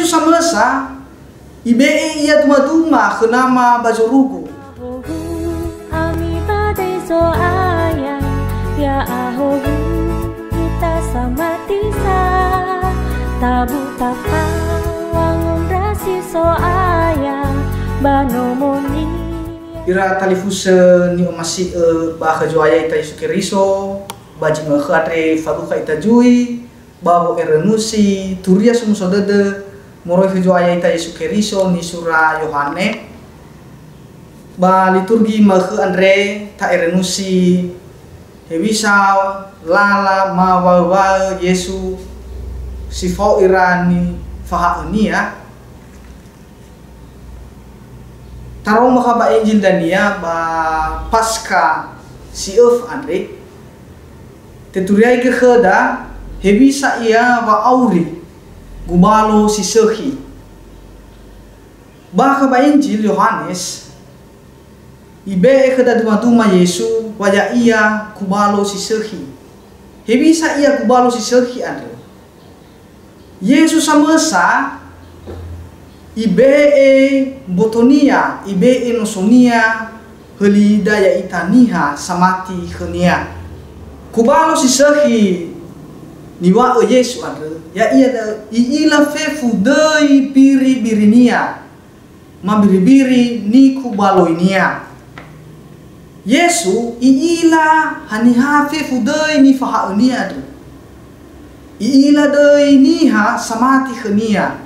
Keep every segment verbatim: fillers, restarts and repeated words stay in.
samösa, ibe'e ia duma-duma khö Nama ba zorugo. Ahowu ami ba döi Zo'aya, ya'ahowu ita samati sa, tabu tafa wangondrasi Zo'aya ba nomo-Nia. Ira talifusö ni'omasi'ö ba khö Zo'aya ita Yesu Keriso, ba zi ma'ökhö andre falukha ita zui, ba wo'erönusi Turia Somuso Dödö moroi khö Zo'aya ita Yesu Keriso nisura Yohane. Ba liturgi ma'ökhö andre ta'erönusi hewisa lala mawaö-waö Yesu si fao ira nifaha'ö-Nia. Taroma kha ba Injil dania ba Paskha si öfa andre, teturiaigö khöda hewisa ia wa'auri gubalo si sökhi. Bakha ba Injil Yohanes, ibe'e khöda duma-duma Yesu wa ya'ia gubalo si sökhi. Hewisa ia gubalo si sökhi andrö? Yesu samösa ibe'e mboto-Nia, ibe'e noso-Nia, hölida ya'ita niha samati khö-Nia. Gubalo si sökhi niŵa'ö Yesu andrö, ya'ia da'ö i'ila fefu döi biri-biri-Nia, mabiri-biri nikubaloi-Nia. Yesu i'ila haniha fefu döi nifaha'ö-Nia andrö. I'ila döi niha samati khö-Nia.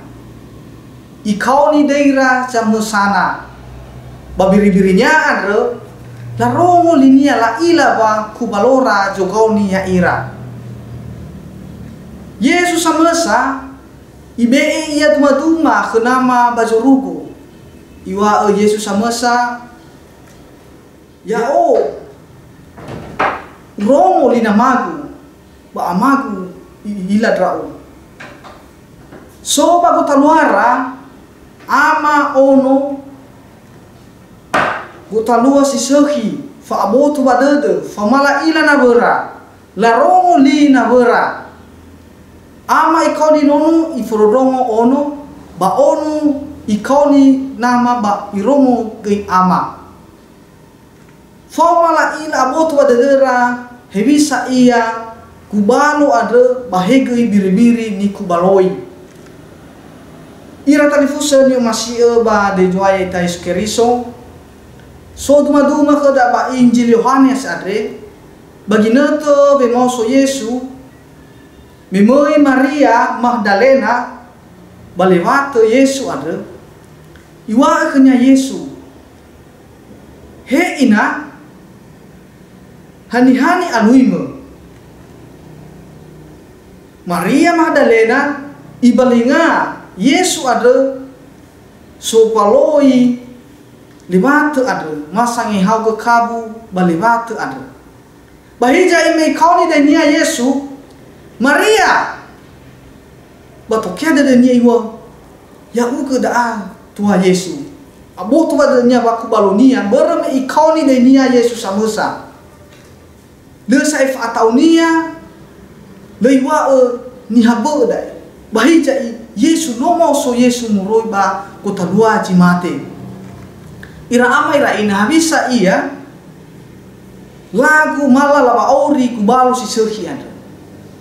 Ikaoni döi ira zamösana. Ba biri-biri-Nia andrö, larongo li-Nia, la'ila wa kubalora zogaoni ya'ira. Yesu samösa, ibe'e ia duma-duma khö Nama ba zorugo. Iŵa'ö Yesu samösa, Ya'o, urongo li Namagu, ba Amagu i'ila ndra'o. So ba gotaluara, Ama, Ono, gotalua si sökhi, fa'aboto ba dödö, faoma la'ila nawöra, larongo li nawöra. Ama ikaoni Nono, ifondrondrongo Ono, ba Ono ikaoni Nama ba irongo göi Ama. Faoma la'ila aboto ba dödöra hewisa ia gubalo andrö ba he göi biri-biri nikubaloi. Ira talifusö ni'omasi'ö ba döi Zo'aya ita Yesu Keriso, so duma-duma khöda ba Injil Yohanes andre, ba ginötö wemaoso Yesu, me möi Maria Magdalena ba lewatö Yesu andrö, iŵa'ö khönia Yesu, "He Ina, haniha ni'aluimö?" Maria Magdalena ibalinga Yesu andrö sobaloi lewatö andrö, ma sangehaogö kabu ba lewatö andrö. Ba hiza me ikaoni döinia Yesu, "Maria!" Ba tokea dödönia iŵa'ö, "Ya'ugö da'a, Tuha Yesu." Aboto ba dödönia wa kubalonia, börö me ikaoni döinia Yesu samösa. Lö sa'ae fa'ata'unia, lö iŵa'ö niha bö'ö da'e. Ba hiza i Yesu, no maoso Yesu moroi ba gotalua zi mate. Ira ama ira ina, hewisa ia? Lagu ma lala wa'auri kubalo si sökhi andrö.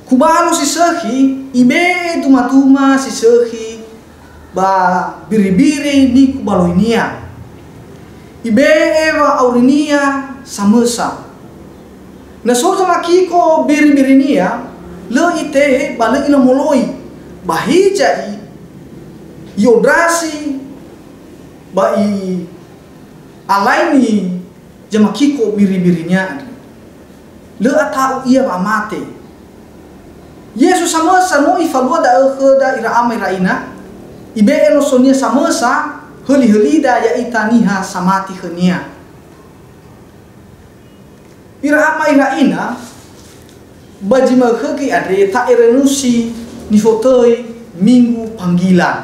Kubalo si sökhi, ibe'e duma-duma si sökhi ba biri-biri nikubaloinia. Ibe'e wa'aurinia samösa. Na so zamakiko biri-birinia, lö itehe ba lö ila moloi. Ba hiza i, i'ondrasi ba i'alaini zamakiko biri-birinia andrö. Lö ata'u ia wa'amate. Yesu samösa no ifalua da'ö khöda ira ama ira ina, ibe'e nosonia samösa, höli-hölida ya'ita niha samati khönia. Ira ama ira ina, ba zi ma'ökhö göi andre ta'erönusi nifotöi Minggu Panggilan.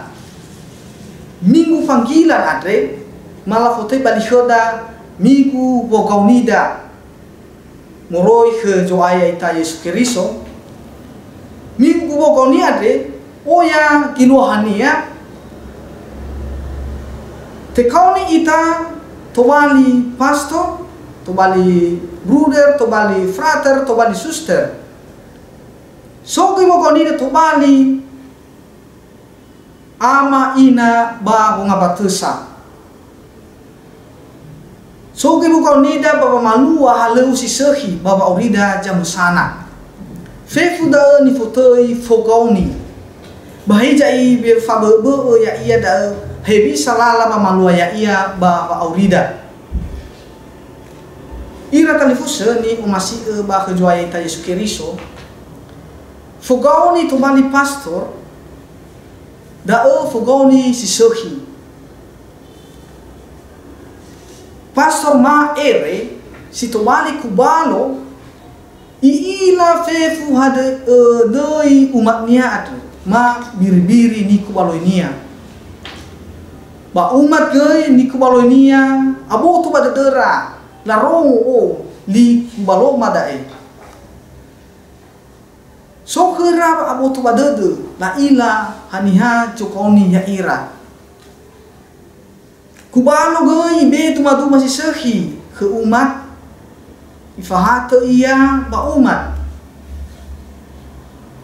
Minggu Panggilan andre ma lafotöi ba li khöda Minggu Wogaonida moroi khö Zo'aya ita Yesu Keriso. Minggu Wogaoni andre, oya giluahania, Tekaoni ita tobali pastor, tobali bruder, tobali frater, tobali suster. So göi wogaonida tobali ama ina ba wongambatösa. So göi wogaonida ba wamalua halöŵö si sökhi ba wa'aurida zamösana. Fefu da'ö nifotöi fogaoni. Ba hiza ibe fabö'öbö'ö ya'ia da'ö hewisa lala wamalua ya'ia ba wa'aurida. Ira talifusö ni'omasi'ö ba khö Zo'aya ita Yesu Keriso, fogaoni tobali pastor, da'ö fogaoni si sökhi. Pastor ma ere si tobali kubalo, i'ila fefu hadöi umatnia andrö, ma biribiri nikubaloinia. Ba umat göi nikubaloinia aboto ba dödöra, larongo, o, li kubaloma da'e. So khöra wa'aboto ba dödö, la'ila haniha zokaoni ya'ira. Kubalo göi ibe'e dumaduma si sökhi khö umat, ifahatö ia ba umat.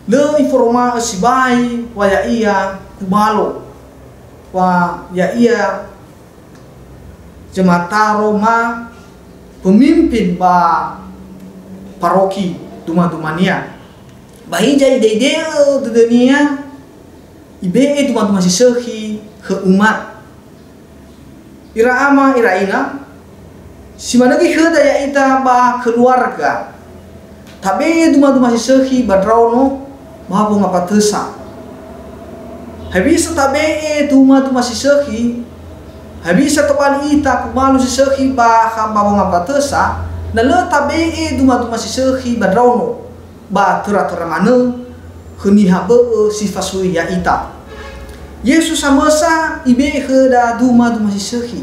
Lö iforoma'ö sibai wa ya'ia kubalo, wa ya'ia zamataro ma pemimpin ba paroki dumadumania. Ba hiza ide'idei'ö dödönia, ibe'e dumaduma si sökhi khö umat. Ira ama, ira ina, si manö göi khöda ya'ita ba keluarga. Tabe'e dumaduma si sökhi ba ndraono ba wongambatösa. Hewisa tabe'e dumaduma si sökhi? Hewisa tobali ita kubalo si sökhi bakha ba wongambatösa, na lö tabe'e dumaduma si sökhi ba ndraono, ba töra-töra manö khö niha bö'ö si fasui ya'ita. Yesu samösa ibe'e khöda dumaduma si sökhi.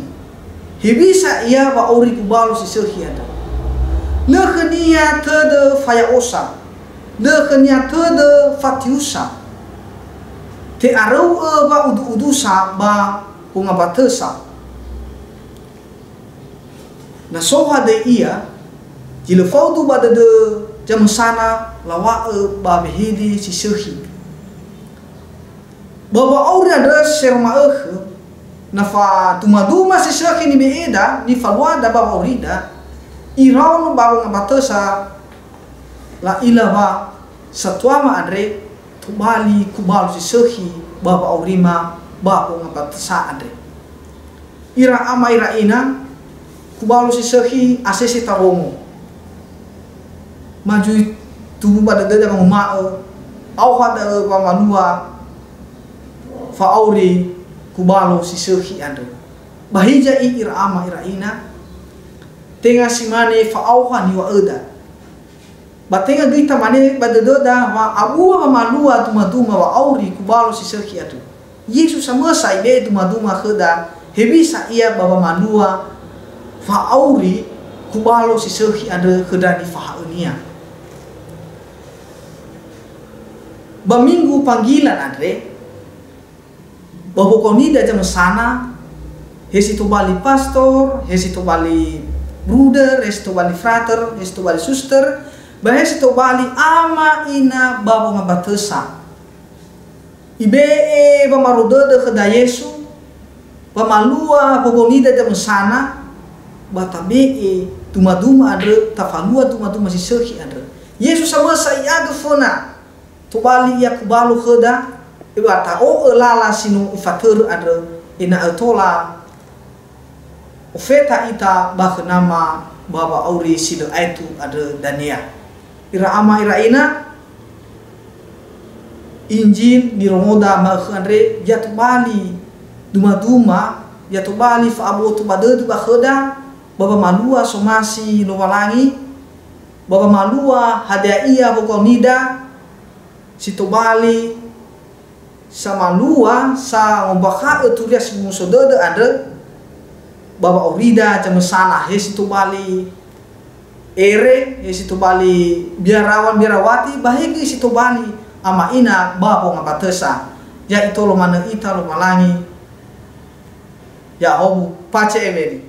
Hewisa ia wa'auri kubalo si sökhi andrö? Lö khönia tödö faya'osa, lö khönia tödö fatiusa, te'aröu'ö wa'udu'udusa ba wongambatösa. Na so hadöi ia zi lö faudu ba dödö zamösana, lawa'ö ba wehede si sökhi. Ba wa'auri andrö seroma ökhö, na fadumaduma si sökhi nibe'eda, nifaluada ba wa'aurida, iraono ba wongambatösa, la'ila wa satuama andre tobali kubalo si sökhi ba wa'aurima ba wongambatösa andre. Ira ama, ira ina, kubalo si sökhi asese tarongo. Ma zui tumbu ba dödöda wanguma'ö, aoha da'ö wamalua fa'auri kubalo si sökhi andrö. Ba hiza i ira ama, ira ina, tenga si mane fa'aoha niŵa'öda. Ba tenga göi tamane ba dödöda wa abua wamalua dumaduma wa'auri kubalo si sökhi andrö. Yesu samösa ibe'e dumaduma khöda, hewisa ia ba wamalua fa'auri kubalo si sökhi andrö khö ndra nifahaönia. Ba minggu panggilan andre, ba wogaonida zamösana, he si tobali pastor, he si tobali bruder, he si tobali frater, he si tobali suster, ba he si tobali ama ina ba wongambatösa. Ibe'e wamaro dödö khöda Yesu, wamalua wogaonida zamösana, ba tabe'e dumaduma andrö, tafalua dumaduma si sökhi andrö. Yesu samösa iagö föna, tobali ia kubalo khöda, ba ta'o'ö lala si no ifatörö andrö, ena'ö tola ofeta ita ba khö Nama ba wa'auri si lö aetu andrö dania. Ira ama, ira ina, Injil nirongoda ma'ökhö andre, ya tobali dumaduma, ya tobali fa'aboto ba dödö ba khöda, ba wamalua somasi Lowalangi, ba wamalua hadia ia wogaonida, si tobali samalua sangombakhaö turia si muso dödö andrö, ba wa'aurida zamösana, he si tobali ere, he si tobali biarawan biarawati, ba he göi si tobali ama ina ba wongambatösa. Ya itolo manö ita Lowalangi. Yahobu, pace Eweli.